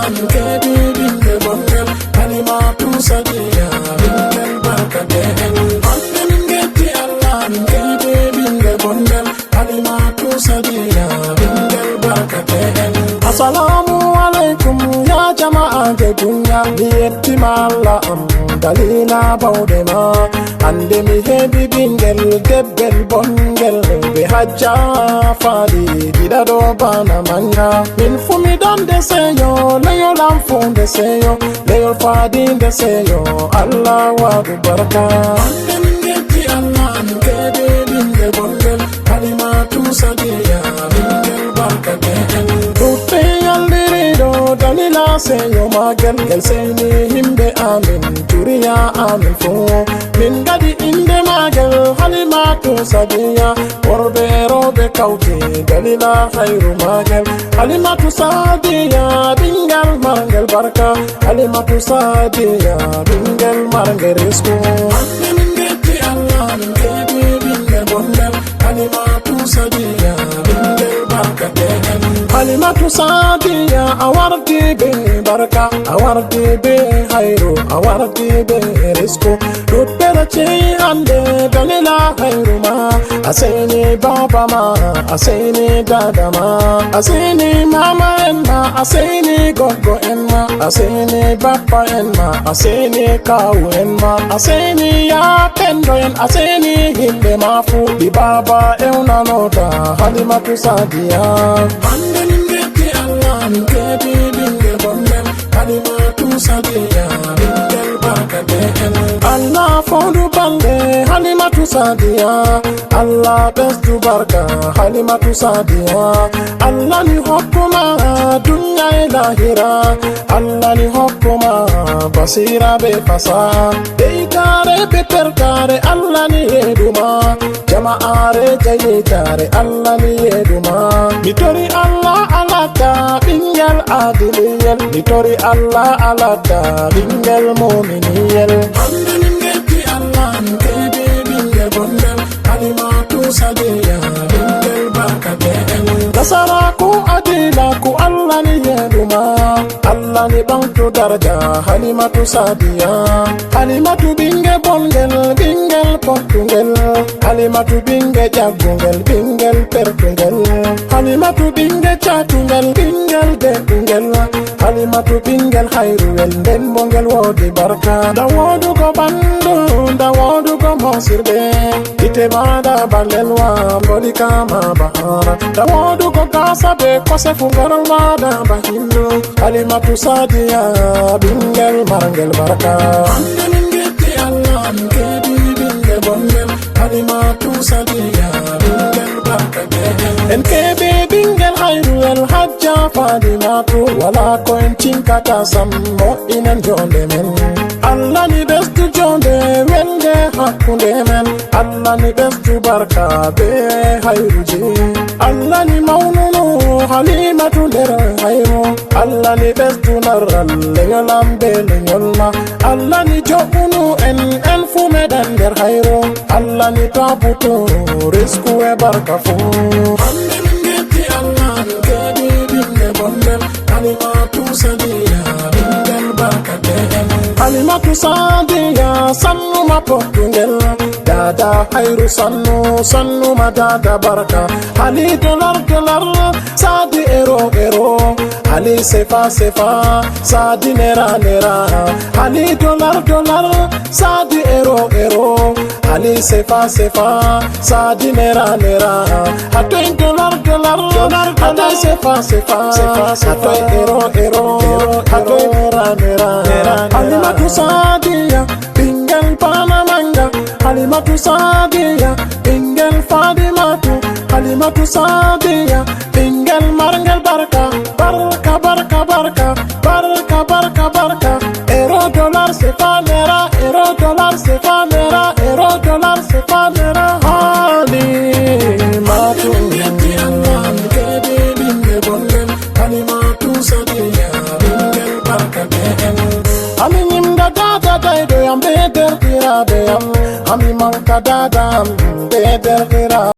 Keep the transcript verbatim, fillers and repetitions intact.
Keɓi ɓiɓɓe bongal, Halimatu Sadiya, ɓinngel barka de'en. Hande min ngetti Allah, min keɓi ɓiɓɓe bongal, Halimatu Sadiya, ɓinngel barka de'en. Assalamu alaikum, ya jama'a je dunya, mi yettima Allah am, dalila bawɗe ma. Hande mi heɓi ɓinngel debbel bonngel, be hajja faali gida ɗo bana manga. Min fu mi ɗon de seyo, leyol am fu nde seyo, leyol faadi nde seyo, Allah waɗu barka. Hande min ngetti Allah, min keɓi ɓiɓɓe bonngel, Halimatu Sadiya, ɓinngel barka de'en. Ɗuɗɓe yalliri ɗo dalila seyo magel, ngel seyni himɓe amin, juriya amin fu. Min ngaɗi innde magel Halimatu Sadiya, worɓe e rewɓe kawti dalila hayru magel. Halimatu Sadiya, ɓinngel marngel barka. Halimatu Sadiya, ɓinngel marngel risku. Hande min ngetti Allah, min keɓi ɓiɓɓe bonngel, Halimatu Sadiya, ɓinngel barka de'en. Halimatu Sadiya, a wardi be barka, a wardi be hayru, a wardi be risku. Ɗuɗɓe ɗo ceyi hande dalila hayru ma. A seyni baba ma, a seyni dada ma, a seyni mama en ma, a seyni goggo en ma, a seyni bappa en ma, a seyni kawu en ma, a seyni ya pendo en, a seyni himɓe ma fu. Ɗi baba ewnanota Halimatu Sadiya. Hande min ngetti Allah, min keɓi ɓiɓɓe bonngel, Halimatu Sadiya, ɓinngel barka de'en. Allah fawdu balɗe Halimatu Sadiya, Allah ɓesdu barka Halimatu Sadiya. Allah ni hokkuma dunya e lahira, Allah ni hokkuma basira be fasaha. Ɓeydaare be tertaare Allah ni yeɗuma, jama'aare jayitaare Allah ni yeɗuma. Mi tori Allah a latta ɓinngel adiliyel, mi tori Allah a latta ɓinngel muminiyel. Hande min ngetti Allah, min keɓi ɓiɓɓe bonngel, Halimatu Sadiya, ɓinngel barka de'en. Nasaraku adilaaku Allah ni yeɗuma, Allah ni ɓaŋgtu daraja Halimatu Sadiya. Halimatu ɓiŋge bonŋgel, ɓiŋgel pottungel. Halimatu ɓiŋge ƴaggungel, ɓiŋgel pertungel. Halimatu ɓiŋge caatungel, ɓiŋgel de'ungel. Halimatu ɓiŋgel hayruwel, nden bo ngel woodi barka. Nda woodugo ɓandu, nda woodugo moosirde. Gite maaɗa ba lelwa, mboɗi kama ba haara. Nda woodugo gaasa be kose fu, ngorol maaɗa ba hinnu. Halimatu Sadiya, ɓiŋgel marŋgel barka. Hande min ngetti Allah, min keɓi ɓiŋgel bonŋgel. Halimatu Sadiya, ɓiŋgel barka. En keɓi ɓiŋgel hayruwel, Hajja Fatimatu. Wala ko en ciŋkata sam, mo'inen joonde men. Allah ni ɓesdu joonde, welnde hakkunde men. Allah ni ɓesdu barka be hayruji. Allah ni mawnunu Halimatu nder hayru. Allah ni ɓesdu narral lenyol am be lenyol ma. Allah ni jo'unu en, en fu meɗen nder hayru. Allah ni tabutu risku e barka fu. Hande min ngetti Allah, min keɓi ɓiŋgel bonŋgel. Halimatu Sadiya, ɓiŋgel barka. Halimatu Sadiya, sannu ma pottungel. Dada hayru sannu, sannu ma dada barka. Hali dolar dolar, Sadi ero ero. Hali sefa sefa, Sadi nera nera. Hali dolar dolar, Sadi ero ero. Hali sefa sefa, Sadi nera nera. Hatoy dolar dolar, dolar dolar. Hatoy sefa sefa, sefa sefa. Hatoy ero ero, hatoy nera nera. Halimatu Sadiya, ɓiŋgel bana manga. Halimatu Sadiya, ɓiŋgel Fadimatu. Halimatu Sadiya, ɓiŋgel marŋgel barka. Barka, barka, barka, barka, barka, barka. Ero dolar sefa nera, ero dolar sefa nera, ero dolar sefa nera. Halimatu. Yetti Allah, mi keɓi ɓiŋgel bonŋgel. Halimatu Sadiya, ɓiŋgel barka. Ami nyimda dada daido yam be derɗiraaɓe am. Ami maŋgta dada am be derɗiraaɓe.